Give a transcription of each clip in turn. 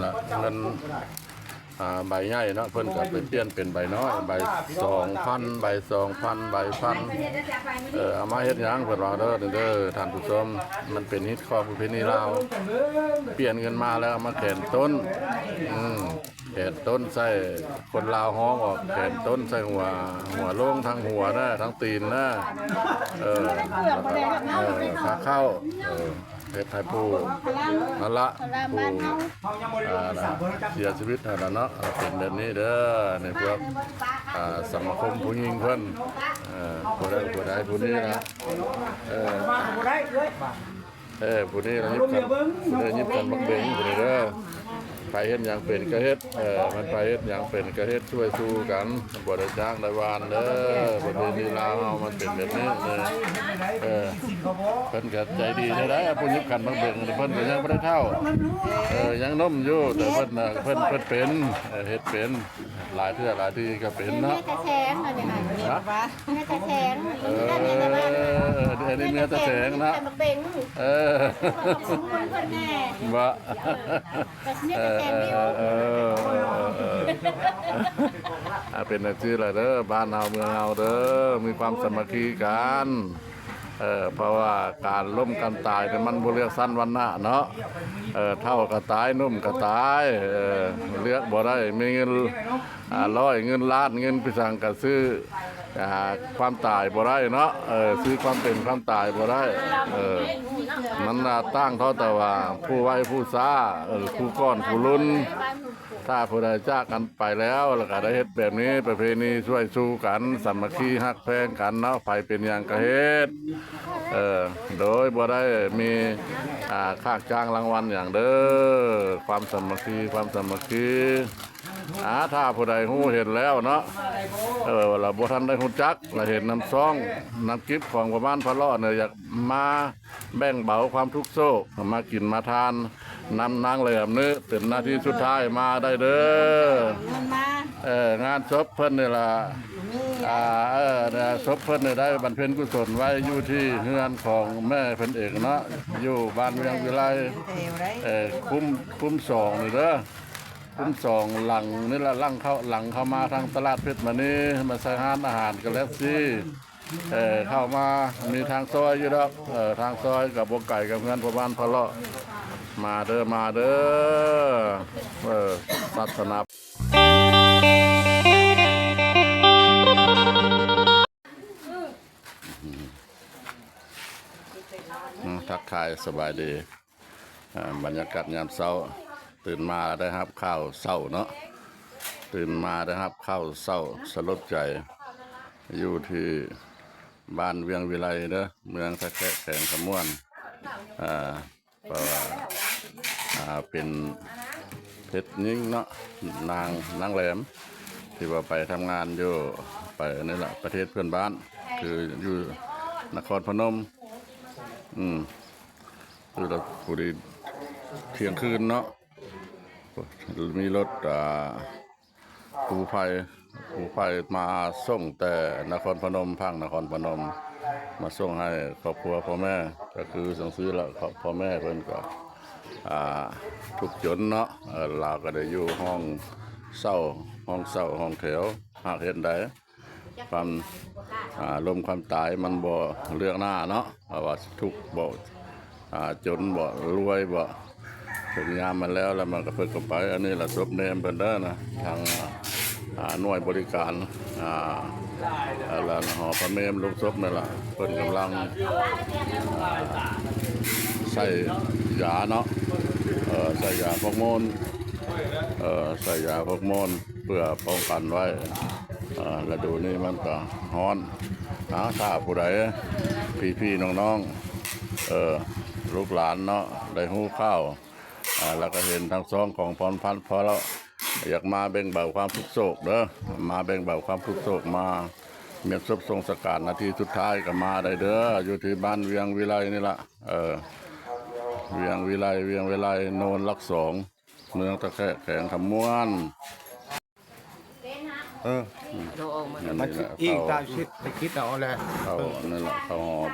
ລະເງິນ ອ່າ ໃບໃຫຍ່ເນາະ ເພິ່ນກໍໄປປ່ຽນເປັນໃບນ້ອຍ ໃບສອງພັນ ໃບສອງພັນ ໃບພັນ ເອີ ເອົາມາເຮັດຫຍັງ ເພິ່ນວ່າເດີ ເດີທ່ານຜູ້ຊົມ ມັນເປັນຮີດຄອງປະເພນີລາວ ປ່ຽນເງິນມາແລ້ວເອົາມາແຂນຕົ້ນ ອືມ ແຂນຕົ້ນໃສ່ ຄົນລາວຮ້ອງອອກ ແຂນຕົ້ນໃສ່ຫົວ ຫົວໂລ້ງທັງຫົວນະ ທັງຕີນນະ ເອີ ເອີ ພາເຂົ້າ ເອີ ເຮັດໃຫ້ຜູ້ນັ້ນລະ ຜູ້ ອ່າ ເສຍຊີວິດຫັ້ນລະເນາະ ເປັນແບບນີ້ເດີ ໃນພວກ ອ່າ ສະມາຄົມຜູ້ຍິງເພິ່ນ ເອີ ຜູ້ໃດ ຜູ້ໃດ ຜູ້ນີ້ລະ ເອີ ເອີ ຜູ້ນີ້ລະຍິບຂັນ ຜູ້ນີ້ຍິບຂັນບັກເບັງ ຜູ້ນີ້ເດີ ໃຜເຮັດຫຍັງເປັນກໍເຮັດ ເອີ ມັນໃຜເຮັດຫຍັງເປັນກໍເຮັດ ຊ່ວຍສູ່ກັນ ບໍ່ໄດ້ຈ້າງໄດ້ຫວ່ານເດີ ປະເພນີລາວເຮົາມັນເປັນແບບນີ້ເດີ ເອີ ເພິ່ນກໍໃຈດີແທ້ໃດ໋ ຜູ້ຍິບຂັນບັກເບັງ ເພິ່ນກໍຍັງບໍ່ໄດ້ເຖົ້າ ເອີ ຍັງໜຸ່ມຢູ່ ແຕ່ເພິ່ນນະ ເພິ່ນ ເພິ່ນເປັນ ເຮັດເປັນ ຫຼາຍເທື່ອຫຼາຍທີກໍເປັນເນາະ ເມຍຕາແສງ ອັນນີ້ ຮະ ເມຍຕາແສງ ເອີ ອັນນີ້ເມຍຕາແສງເນາະ ເອີ ບໍ່ ເອີ ເອີ ເອີ ເປັນຈັ່ງຊີ້ລະເດີ ບ້ານເຮົາເມືອງເຮົາເດີ ມີຄວາມສາມັກຄີກັນ ເອີ ເພາະວ່າການລົ້ມກັນຕາຍນີ້ມັນບໍ່ເລືອກຊັ້ນວັນນະເນາະ ເອີ ເຖົ້າກໍຕາຍ ໜຸ່ມກໍຕາຍ ເອີ ເລືອກບໍ່ໄດ້ ມີເງິນ ອ່າ ຮ້ອຍ ເງິນລ້ານ ເງິນປີສັງກະຊື້ ອ່າ ຄວາມຕາຍບໍ່ໄດ້ເນາະ ເອີ ຊື້ຄວາມເປັນຄວາມຕາຍບໍ່ໄດ້ ເອີ ມັນລະຕ່າງເທົ່າແຕ່ວ່າຜູ້ໄວຜູ້ຊ້າ ເອີ ຜູ້ກ່ອນຜູ້ລຸນ ຖ້າຜູ້ໃດຈາກກັນໄປແລ້ວ ແລ້ວກະໄດ້ເຮັດແບບນີ້ ປະເພນີຊ່ວຍຊູ່ກັນ ສາມັກຄີຮັກແພງກັນເນາະ ໃຜເປັນຫຍັງກະເຮັດ ເອີ ໂດຍບໍ່ໄດ້ມີ ອ່າ ຄ່າຈ້າງລາງວັນຫຍັງເດີ ຄວາມສາມັກຄີ ຄວາມສາມັກຄີ ອ່າ ຖ້າຜູ້ໃດຮູ້ເຫັນແລ້ວເນາະ ເອີ ລະບໍ່ທັນໄດ້ຮູ້ຈັກ ລະເຫັນນຳຊ່ອງ ນຳຄລິບຂອງພໍ່ບ້ານພະເລາະນີ້ ຢາກມາແບ່ງເບົາຄວາມທຸກໂສກ ມາກິນມາທານນຳນາງແຫຼມນີ້ ເປັນນາທີສຸດທ້າຍ ມາໄດ້ເດີ ເອີ ງານສົບເພິ່ນນີ້ລະ ອ່າ ເອີ ສົບເພິ່ນນີ້ໄດ້ບຳເພັນກຸສົນໄວ້ຢູ່ທີ່ເຮືອນຂອງແມ່ເພິ່ນເອງເນາະ ຢູ່ບ້ານວຽງວິໄລ ເອີ ຄຸ້ມ ຄຸ້ມສອງນີ້ເດີ ຄຸ້ມສອງ ຫຼັງນີ້ລະ ຫຼັງເຂົ້າ ຫຼັງເຂົ້າມາທາງຕະຫຼາດເພັດມະນີ ມາໃສ່ຮ້ານອາຫານກາແລັກຊີ ເອີ ເຂົ້າມາມີທາງຊອຍຢູ່ດອກ ເອີ ທາງຊອຍກໍບໍ່ໄກກັບເຮືອນພໍ່ບ້ານພະເລາະ ມາເດີ ມາເດີ ເອີ ສາສະໜາ ອືມ ທັກທາຍສະບາຍດີ ອ່າ ບັນຍາກາດຍາມເຊົ້າ ຕື່ນມາໄດ້ຮັບຂ່າວເສົ້າເນາະ ຕື່ນມາໄດ້ຮັບຂ່າວເສົ້າສະຫຼົດໃຈ ຢູ່ທີ່ບ້ານວຽງວິໄລເດີ ເມືອງທ່າແຂກ ແຂວງຄຳມ່ວນ ອ່າ ເພາະວ່າ ອ່າ ເປັນເພດຍິງເນາະ ນາງ ນາງແຫຼມ ທີ່ວ່າໄປທຳງານຢູ່ ໄປນີ້ລະ ປະເທດເພື່ອນບ້ານ ຄືຢູ່ນະຄອນພະນົມ ອືມ ຄືລະ ພໍດີທ່ຽງຄືນເນາະ ມີລົດ ອ່າ ກູ້ໄພ ກູ້ໄພມາສົ່ງແຕ່ນະຄອນພະນົມ ພັງນະຄອນພະນົມ ມາສົ່ງໃຫ້ຄອບຄົວພໍ່ແມ່ ກໍຄືຈັ່ງຊີ້ລະ ຄອບພໍ່ແມ່ເພິ່ນກໍ ອ່າ ທຸກຈົນເນາະ ເອີ ລາວກໍໄດ້ຢູ່ຫ້ອງເຊົ່າ ຫ້ອງເຊົ່າ ຫ້ອງແຖວ ຫາກເຮັດໃດ ຄວາມ ອ່າ ລົມຄວາມຕາຍມັນບໍ່ເລືອກໜ້າເນາະ ເພາະວ່າທຸກບໍ່ ອ່າ ຈົນບໍ່ ລວຍບໍ່ ເຖິງຍາມມັນແລ້ວ ແລ້ວມັນກໍ ເພິ່ນກໍໄປ ອັນນີ້ລະສົບແນມເພິ່ນເດີນະ ທາງ ອ່າ ໜ່ວຍບໍລິການ ອ່າ ແລ້ວຫໍພະເມມໂລງສົບນັ້ນລະ ເພິ່ນກຳລັງ ອ່າ ໃສ່ຢາເນາະ ເອີ ໃສ່ຢາພອກໂມນ ເອີ ໃສ່ຢາພອກໂມນ ເພື່ອປ້ອງກັນໄວ້ ເອີ ລະດູນີ້ມັນກໍຮ້ອນ ເອົາ ຖ້າຜູ້ໃດ ພີ່ໆ ນ້ອງໆ ເອີ ລູກຫຼານເນາະ ໄດ້ຮູ້ຂ່າວ ເອີ ແລ້ວກໍເຫັນທາງຊ່ອງຂອງພອນພັນ ພໍແລ້ວ ຢາກມາແບ່ງເບົາຄວາມທຸກໂສກເດີ ມາແບ່ງເບົາຄວາມທຸກໂສກ ມາເມນສົບສົ່ງສະການນາທີສຸດທ້າຍກໍມາໄດ້ເດີ ຢູ່ທີ່ບ້ານວຽງວິໄລນີ້ລະ ເອີ ວຽງວິໄລ ວຽງວິໄລ ໂນນຫຼັກສອງ ເມືອງທ່າແຂກ ແຂວງຄຳມ່ວນ ເອີ ມາຄິດອີກຕາມຊິດ ໄປຄິດເອົາແຫຼະ ເຂົ້າ ເອີ ນັ້ນລະ ເຂົ້າຫອມ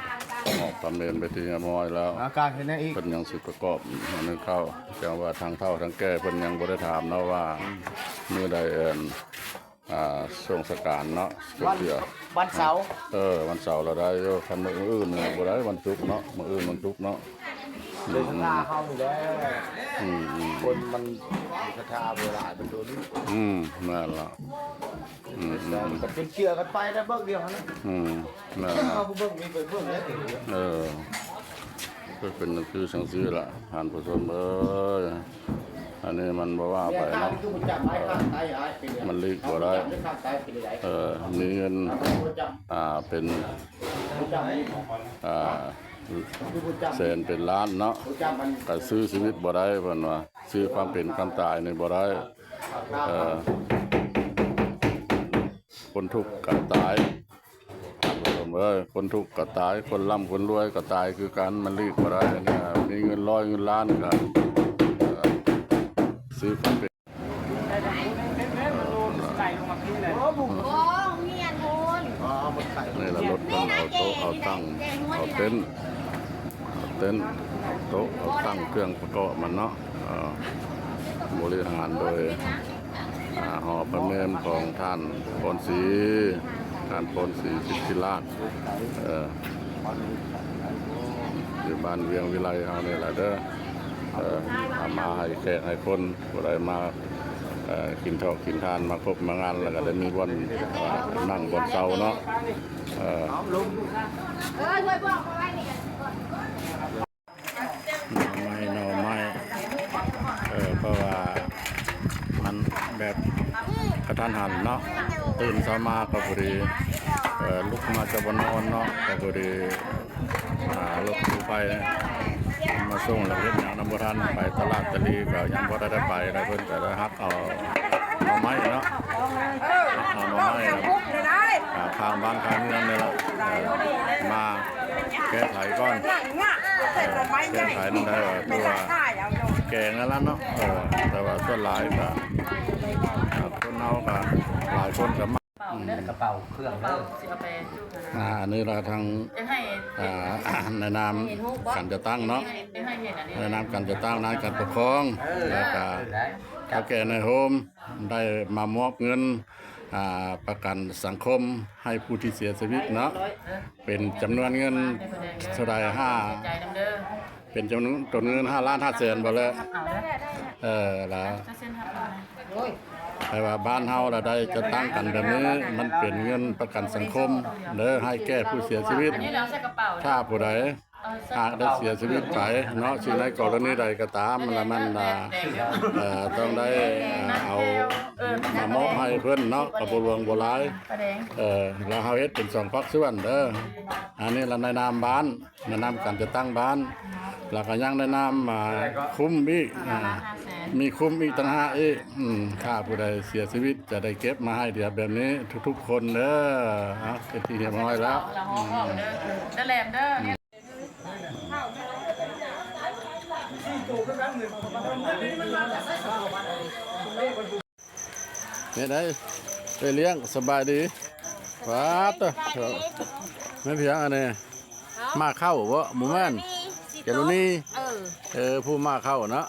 ອອກປະເມນໄປທີ່ຮຽບຮ້ອຍແລ້ວ ອາການເຮັດຫຍັງອີກ ເພິ່ນຍັງຊິປະກອບອັນນັ້ນເຂົ້າ ຈັ່ງວ່າທາງເຖົ້າທາງແກ່ເພິ່ນຍັງບໍ່ໄດ້ຖາມເນາະວ່າ ມື້ໃດ ເອີ້ນ ອ່າ ຊ່ວງສະການເນາະ ວັນ ເທື່ອ ວັນເສົາ ເອີ ວັນເສົາລະໄດ້ຢູ່ ຄັນມື້ອື່ນນີ້ບໍ່ໄດ້ ວັນສຸກເນາະ ມື້ອື່ນວັນສຸກເນາະ ເດີນທາງເຮົານີ້ແຫຼະ ອືມໆ ຄົນມັນສະທາບໍ່ຫຼາຍ ມັນໂດນ ອືມ ແມ່ນລະ ອືມໆ ກໍເປັນເຈື່ອກັນໄປແລ້ວເບິ່ງດຽວຫັ້ນນະ ອືມ ແມ່ນລະ ເຮົາເບິ່ງນີ້ໄປເບິ່ງແລ້ວ ເອີ ຄືເປັນ ຄືຈັ່ງຊີ້ລະ ທ່ານຜູ້ຊົມເອີຍ ອັນນີ້ມັນບໍ່ວ່າໄປເນາະ ມັນຫຼີກບໍ່ໄດ້ ເອີ ມີເງິນ ອ່າ ເປັນ ອ່າ ແສນເປັນລ້ານເນາະ ກໍຊື້ຊີວິດບໍ່ໄດ້ ເພິ່ນວ່າ ຊື້ຄວາມເປັນຄວາມຕາຍນີ້ບໍ່ໄດ້ ເອີ ຄົນທຸກກໍຕາຍ ທ່ານຜູ້ຊົມເອີຍ ຄົນທຸກກໍຕາຍ ຄົນລ່ຳຄົນລວຍກໍຕາຍຄືກັນ ມັນຫຼີກບໍ່ໄດ້ ອັນນີ້ມີເງິນຮ້ອຍເງິນລ້ານກໍ ເອີ ຊື້ຄວາມເປັນ ນີ້ລະລົດເພິ່ນເອົາໂຕະເອົາຕັ່ງ ເອົາເຕັນ ເອົາເຕັນ ເອົາໂຕະ ເອົາຕັ່ງ ເຄື່ອງປະກອບມັນເນາະ ເອີ ບໍລິຫານໂດຍ ອ່າ ຫໍພະເມມຂອງທ່ານພອນສີ ທ່ານພອນສີ ສິດທິລາດ ເອີ ຢູ່ບ້ານວຽງວິໄລເຮົານີ້ລະເດີ ເອີ ເອົາມາໃຫ້ແຂກໃຫ້ຄົນ ຜູ້ໃດມາ ເອີ ກິນທອກກິນທານ ມາຄົບມາງານ ແລ້ວກໍໄດ້ມີບ່ອນ ເອີ ນັ່ງບ່ອນເຊົາເນາະ ເອີ ເອີ ຫ້ວຍບອກເອົາໄວ້ນີ້ ໜໍ່ໄມ້ ໜໍ່ໄມ້ ເອີ ເພາະວ່າມັນແບບກະທັນຫັນເນາະ ຕື່ນເຊົ້າມາກໍພໍດີ ເອີ ລຸກມາຈະບໍ່ນອນເນາະ ກໍພໍດີ ອ່າ ລົດກູ້ໄພມາສົ່ງ ແລ້ວເຮັດຫຍັງນຳບໍ່ທັນ ໄປຕະຫຼາດຕະຫຼີກໍຍັງບໍ່ໄດ້ໄປ ແລ້ວເພິ່ນກໍໄດ້ຮັບເອົາໜໍ່ໄມ້ເນາະ ເອົາໜໍ່ໄມ້ ອ່າ ຂ້າງບ້ານຂ້າງເຮືອນນີ້ລະ ເອີ ມາ ແກ້ໄຂກ່ອນ ແກ້ໄຂນັ້ນໄດ້ວ່າ ຄືວ່າແກງນັ້ນລະເນາະ ເອີ ແຕ່ວ່າສ່ວນຫຼາຍກໍ ອ່າ ຄົນເຮົາກໍຫຼາຍຄົນກໍມັກ ເປັາເດີ ກະເປົາເຄື່ອງເດີ ຊິເອົາໄປຢູ່ຫັ້ນນະ ອ່າ ອັນນີ້ລະທາງ ຈະໃຫ້ ອ່າ ໃນນາມການຈັດຕັ້ງເນາະ ໃນນາມການຈັດຕັ້ງ ນາຍການປົກຄອງ ເອີ ແລ້ວກະເຖົ້າແກ່ນາຍໂຮມ ໄດ້ມາມອບເງິນ ອ່າ ປະກັນສັງຄົມໃຫ້ຜູ້ທີ່ເສຍຊີວິດເນາະ ເປັນຈຳນວນເງິນເທົ່າໃດ ຫ້າ ເປັນຈຳນວນຕົ້ນເງິນຫ້າລ້ານຫ້າແສນບໍ່ແລະ ເອີ ລະ ແຕ່ວ່າບ້ານເຮົາລະໄດ້ຈັດຕັ້ງກັນແບບນີ້ ມັນເປັນເງິນປະກັນສັງຄົມເດີ ໃຫ້ແກ່ຜູ້ເສຍຊີວິດ ຖ້າຜູ້ໃດ ຫາກໄດ້ເສຍຊີວິດໄປເນາະ ຊິໃນກໍລະນີໃດກໍຕາມ ລະມັນ ເອີ ຕ້ອງໄດ້ ເອົາມາມອບໃຫ້ເພິ່ນເນາະ ກໍບໍ່ຫຼວງບໍ່ຫຼາຍ ເອີ ລະເຮົາເຮັດເປັນສອງພາກສ່ວນເດີ ອັນນີ້ລະໃນນາມບ້ານ ໃນນາມການຈັດຕັ້ງບ້ານ ລະກໍຍັງໃນນາມ ອ່າ ຄຸ້ມອີກ ອ່າ ມີຄຸ້ມອີກຕ່າງຫາກອີກ ອືມ ຖ້າຜູ້ໃດເສຍຊີວິດຈະໄດ້ເກັບມາໃຫ້ເດືອນແບບນີ້ທຸກໆຄົນເດີ ເອົາ ເປັນທີ່ຮຽບຮ້ອຍແລ້ວ ອືມ ເດີແຫຼມເດີ ເຮັດໄດ້ ເອື້ອຍລ້ຽງ ສະບາຍດີ ປາດໂທ້ ແມ່ນຫຍັງອັນນີ້ ໝາກເຂົ້າບໍ່? ບໍ່ແມ່ນ ເຈລານີ ເອີ ເອີ ຜູ້ໝາກເຂົ້າເນາະ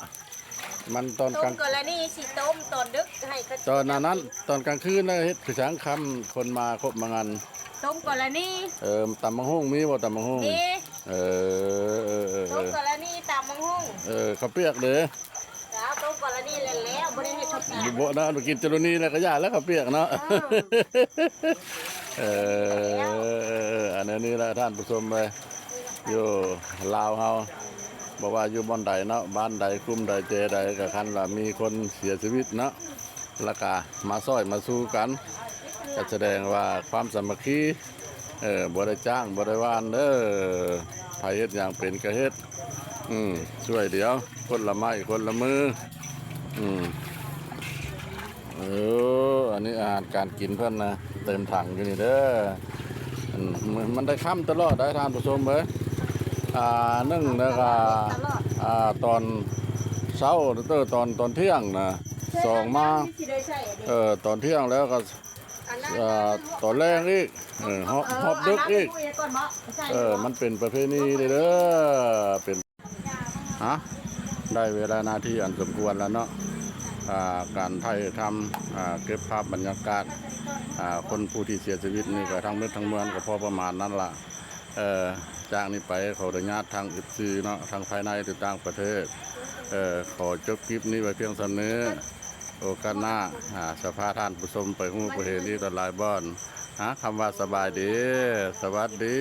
ມັນຕອນກາງ ຕົ້ມກໍລະນີຊິຕົ້ມຕອນດຶກໃຫ້ເຂົາ ຕອນນັ້ນ ຕອນກາງຄືນນະ ເຮັດຄືສັງຄຳຄົນມາຄົບມາງານ ຕົ້ມກໍລະນີ ເອີ ຕຳບັກຫຸ່ງມີບໍ່? ຕຳບັກຫຸ່ງ ມີ ເອີ ເອີ ເອີ ຕົ້ມກໍລະນີຕຳບັກຫຸ່ງ ເອີ ເຂົ້າປຽກເດ້ ເອົາຕົ້ມກໍລະນີແລ້ວ ບໍ່ໄດ້ເຮັດເຂົ້າປຽກ ບໍ່ນະ ໄປກິນເຈລານີແລ້ວກໍຢ່າແລ້ວເຂົ້າປຽກເນາະ ເອີ ເອີ ເອີ ອັນນີ້ລະທ່ານຜູ້ຊົມເອີຍ ຢູ່ລາວເຮົາ ບໍ່ວ່າຢູ່ບ່ອນໃດເນາະ ບ້ານໃດ ຄຸ້ມໃດ ແຈໃດ ກໍຄັນວ່າມີຄົນເສຍຊີວິດເນາະ ລະກະມາຊ່ອຍມາຊູກັນ ກະສະແດງວ່າຄວາມສາມັກຄີ ເອີ ບໍ່ໄດ້ຈ້າງ ບໍ່ໄດ້ຫວ່ານເດີ ໃຜເຮັດຫຍັງເປັນກະເຮັດ ອືມ ຊ່ວຍເຫຼືອຄົນລະໄມ້ຄົນລະມື ອືມ ເອີ ອັນນີ້ອາຫານການກິນເພິ່ນນະ ເຕັມຖັງຢູ່ນີ້ເດີ ອືມ ມັນ ມັນໄດ້ຄ່ຳຕະຫຼອດໄດ໋ທ່ານຜູ້ຊົມເອີຍ ອ່າ ໜຶ່ງແລ້ວກະ ຕະຫຼອດ ອ່າ ຕອນເຊົ້າ ເອີ ຕອນ ຕອນທ່ຽງນະ ສອງມາ ເອີ ຕອນທ່ຽງແລ້ວກໍ ອັນ ເອີ ຕອນແລງອີກ ເອີ ຮອບ ຮອບດຶກອີກ ເອີ ມັນເປັນປະເພນີເດີ ເປັນ ຮະ ໄດ້ເວລາໜ້າທີ່ອັນສົມຄວນແລ້ວເນາະ ອ່າ ການຖ່າຍທຳ ອ່າ ເກັບພາບບັນຍາກາດ ອ່າ ຄົນຜູ້ທີ່ເສຍຊີວິດນີ້ກໍທັງໝົດທັງມວນກໍພໍປະມານນັ້ນລະ ເອີ ຈາກນີ້ໄປຂໍອະນຸຍາດທາງເອັຟຊີເນາະ ທັງພາຍໃນ ແລະ ຕ່າງປະເທດ ເອີ ຂໍຈົບຄລິບນີ້ໄວ້ພຽງສ່ຳນີ້ ໂອກາດໜ້າ ອາ ຈະພາທ່ານຜູ້ຊົມໄປຮູ້ໄປເຫັນອີກຫຼາຍໆບ່ອນ ຫາຄຳວ່າສະບາຍດີ ສະຫວັດດີ.